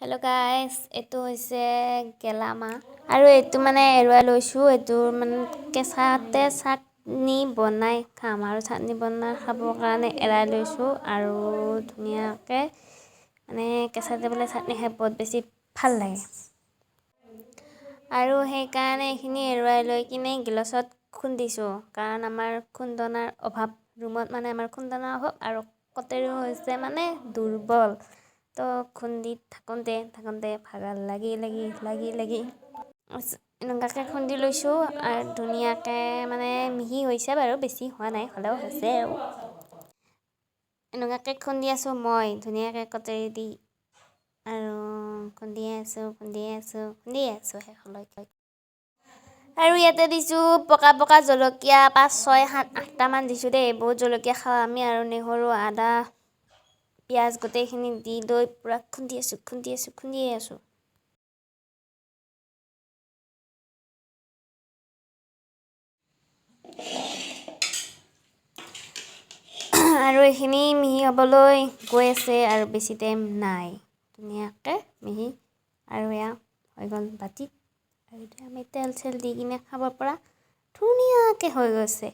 Hello' guys, এইটো হৈছে গেলা মাহ আৰু এইটো মানে এৰুৱাই লৈছোঁ। এইটো মানে কেঁচাতে চাটনি বনাই খাম আৰু চাটনি বনাই খাবৰ কাৰণে এৰাই লৈছোঁ। আৰু ধুনীয়াকৈ মানে কেঁচাতে বোলে চাটনি খাই বহুত বেছি ভাল লাগে আৰু সেইকাৰণে এইখিনি এৰুৱাই লৈ কিনে গিলাচত খুন্দিছোঁ, কাৰণ আমাৰ খুন্দনাৰ অভাৱ ৰুমত, মানে আমাৰ খুন্দনাৰ অভাৱ আৰু কটাৰীও হৈছে মানে দুৰ্বল। তো খুন্দি থাকোঁতে থাকোঁতে ভাগৰ লাগি লাগি লাগি লাগি এনেকুৱাকৈ খুন্দি লৈছোঁ আৰু ধুনীয়াকৈ মানে মিহি হৈছে বাৰু, বেছি হোৱা নাই, হ'লেও হৈছে। আৰু এনেকুৱাকৈ খুন্দি আছোঁ মই ধুনীয়াকৈ কটাৰী দি আৰু খুন্দিয়ে আছোঁ, খুন্দিয়ে আছোঁ, খুন্দিয়ে আছোঁ শেষলৈকে। আৰু ইয়াতে দিছোঁ পকা পকা জলকীয়া 5, 6, 7, 8টামান দিছোঁ দেই, বহুত জলকীয়া খাওঁ আমি। আৰু নহৰু, আদা, পিঁয়াজ গোটেইখিনি দি লৈ পূৰা খুন্দি আছোঁ, খুন্দি আছোঁ, খুন্দিয়ে আছোঁ। আৰু এইখিনি মিহি হ'বলৈ গৈ আছে আৰু বেছি টাইম নাই, ধুনীয়াকৈ মিহি। আৰু এয়া হৈ গ'ল বাতিত। আৰু এতিয়া আমি তেল চেল দি কিনে খাব পৰা ধুনীয়াকৈ হৈ গৈছে।